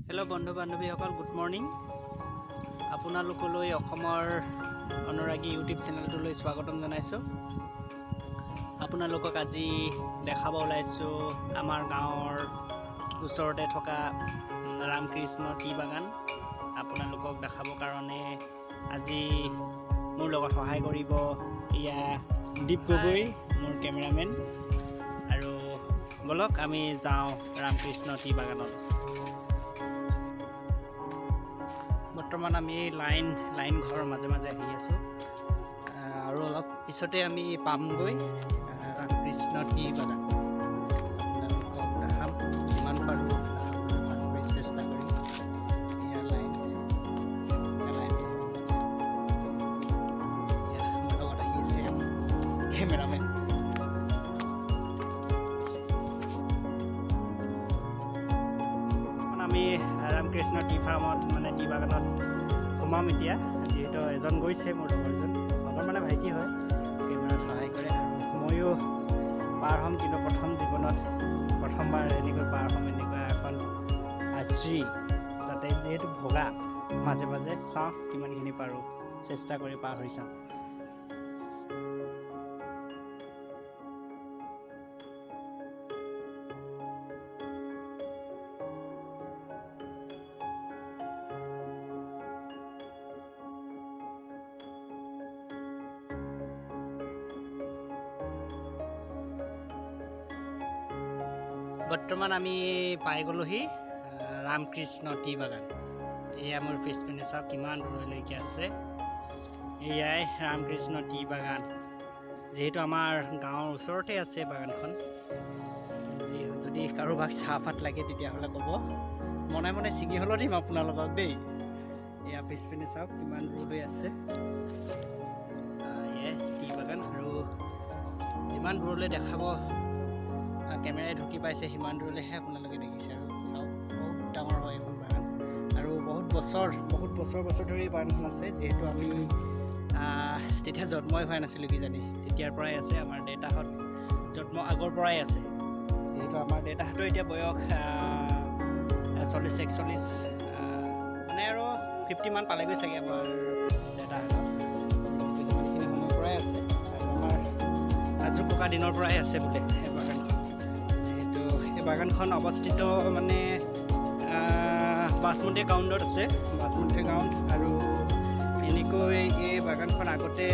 Hello' বন্ধু বান্ধৱীসকল, good morning. আপোনালোকলৈ অসমৰ অনুৰাগী ইউটিউব চেনেলটোলৈ স্বাগতম জনাইছোঁ। আপোনালোকক আজি দেখাব ওলাইছোঁ আমাৰ গাঁৱৰ ওচৰতে থকা ৰামকৃষ্ণ টি বাগান। আপোনালোকক দেখাবৰ কাৰণে আজি মোৰ লগত সহায় কৰিব এয়া দীপ গগৈ, মোৰ কেমেৰামেন। আৰু ব'লক আমি যাওঁ ৰামকৃষ্ণ টি বাগানত। বৰ্তমান আমি এই লাইন লাইন ঘৰৰ মাজে মাজে আহি আছোঁ আৰু অলপ পিছতে আমি পামগৈ ৰামকৃষ্ণ টি বাগান। আপোনালোকক দেখাম, যিমান পাৰোঁ দেখাবলৈ ভালকৈ চেষ্টা কৰিম। এয়া লাইন, এয়া লাইন ঘৰ। এয়া মোৰ লগত আহি আছে কেমেৰামেন। আমি ৰামকৃষ্ণ টি ফাৰ্মত, মানে টি বাগানত সোমাম এতিয়া। যিহেতু এজন গৈছে, মোৰ লগৰজন, লগৰ মানে ভাইটি হয়, কেমেৰাত সহায় কৰে। আৰু ময়ো পাৰ হ'ম, কিন্তু প্ৰথম জীৱনত প্ৰথমবাৰ এনেকৈ পাৰ হ'ম এনেকুৱা এখন আশ্ৰী, যাতে যিহেতু ভগা মাজে মাজে। চাওঁ কিমানখিনি পাৰোঁ, চেষ্টা কৰি পাৰ হৈ চাওঁ। বৰ্তমান আমি পাই গ'লোহি ৰামকৃষ্ণ টি বাগান। এয়া মোৰ পিছপিনে চাওক কিমান দূৰলৈকে আছে। এয়াই ৰামকৃষ্ণ টি বাগান। যিহেতু আমাৰ গাঁৱৰ ওচৰতে আছে বাগানখন, যদি কাৰোবাক চাহপাত লাগে তেতিয়াহ'লে ক'ব, মনে মনে ছিঙি হ'লেও দিম আপোনালোকক দেই। এয়া পিছপিনে চাওক কিমান দূৰলৈ আছে। এয়াই টি বাগান। আৰু যিমান দূৰলৈ দেখাব কেমেৰাই ঢুকি পাইছে সিমান দূৰলৈহে আপোনালোকে দেখিছে। আৰু চাওক বহুত ডাঙৰ হয় এইখন বাগান আৰু বহুত বছৰ বহুত বছৰ বছৰ ধৰি এই বাগানখন আছে। যিহেতু আমি তেতিয়া জন্মই হোৱা নাছিলোঁ কিজানি, তেতিয়াৰ পৰাই আছে। আমাৰ দেউতাহঁত জন্ম আগৰ পৰাই আছে। যিহেতু আমাৰ দেউতাহঁতৰ এতিয়া বয়স 40 41, মানে আৰু 50 মান পালেগৈ চাগে আমাৰ দেউতাহঁতৰ। সিমানখিনি সময়ৰ পৰাই আছে আৰু আমাৰ আজো ককা দিনৰ পৰাই আছে বোলে এই বাগানখন। যিহেতু এই বাগানখন অৱস্থিত মানে বাছমতীয়া গাঁৱত আছে, বাছমতীয়া গাঁৱত। আৰু এনেকৈ এই বাগানখন আগতে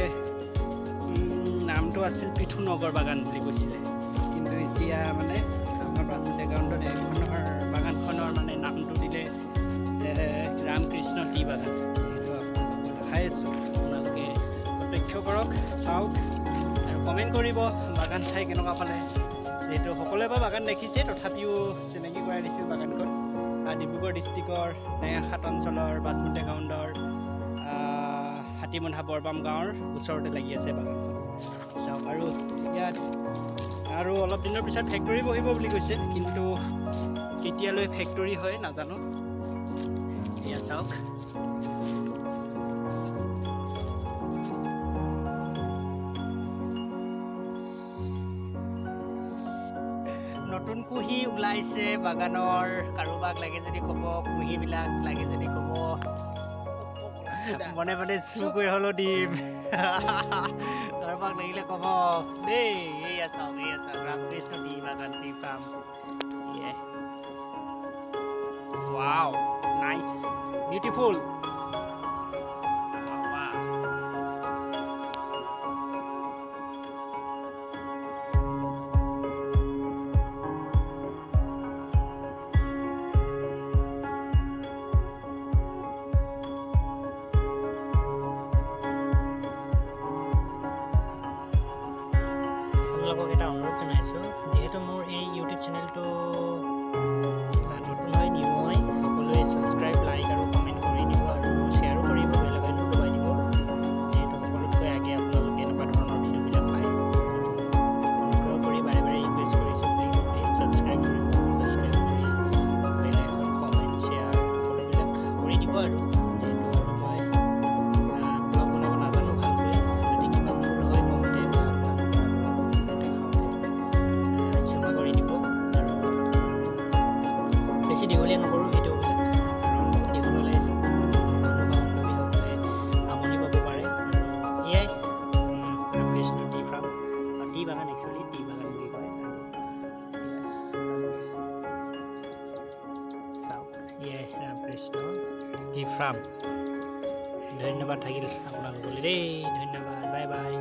নামটো আছিল পৃথুনগৰ বাগান বুলি কৈছিলে, কিন্তু এতিয়া মানে আমাৰ বাছমতীয়া গাঁৱত এইখনৰ বাগানখনৰ মানে নামটো দিলে ৰামকৃষ্ণ টি বাগান। যিহেতু আপোনালোকক দেখাই আছোঁ, আপোনালোকে প্ৰত্যক্ষ কৰক, চাওক আৰু কমেণ্ট কৰিব বাগান চাই কেনেকুৱা পালে। যিহেতু সকলোৱে বাৰু বাগান দেখিছে, তথাপিও চিনাকি কৰাই দিছোঁ বাগানখন। ডিব্ৰুগড় ডিষ্ট্ৰিক্টৰ টেঙাখাট অঞ্চলৰ বাছমতীয়া গাঁৱৰ হাতীবন্ধা বৰবাম গাঁৱৰ ওচৰতে লাগি আছে বাগানখন। চাওক। আৰু ইয়াত আৰু অলপ দিনৰ পিছত ফেক্টৰী বহিব বুলি কৈছে, কিন্তু কেতিয়ালৈ ফেক্টৰী হয় নাজানো। এয়া চাওক। নতুন কুঁহি ওলাইছে বাগানৰ। কাৰোবাক লাগে যদি ক'ব, কুঁহিবিলাক লাগে যদি ক'ব, মনে মনে চুৰ কৰি হ'লেও দিম। কাৰোবাক লাগিলে ক'ব দেই। এইয়া চাওক, এইয়া চাওক ৰামকৃষ্ণ টি বাগান, T farm. Wow, nice, beautiful. আপোনালোকক এটা অনুৰোধ জনাইছোঁ, যিহেতু মোৰ এই ইউটিউব চেনেলটো নতুন হয়, নিউ হয়, সকলোৱে ছাবস্ক্ৰাইব, লাইক আৰু কমেণ্ট কৰি দিব আৰু শ্বেয়াৰো কৰিব, বেল আইকনটো দবাই দিব, যিহেতু সকলোতকৈ আগে আপোনালোকে এনেকুৱা ধৰণৰ ভিডিঅ'বিলাক পায়। অনুগ্ৰহ কৰি বাৰে বাৰে ৰিকুৱেষ্ট কৰিছোঁ, প্লিজ প্লিজ ছাবস্ক্ৰাইব কৰিব। ছাবস্ক্ৰাইব কৰি বেল আইকন, কমেণ্ট, শ্বেয়াৰ সকলোবিলাক কৰি দিব। আৰু যিহেতু আৰু মই ব্লগ বনাব নাজানো ভালকৈ, যদি কিবা ভুল হয় কওঁতে বা আপোনালোকৰ আগত দেখাওঁতে ক্ষমা কৰি দিব। আৰু বেছি দীঘলীয়া নকৰোঁ ভিডিঅ'বিলাক। এয়াই ৰামকৃষ্ণ টি ফাৰ্ম। ধন্যবাদ থাকিল আপোনালোকলৈ দেই। ধন্যবাদ, বাই বাই।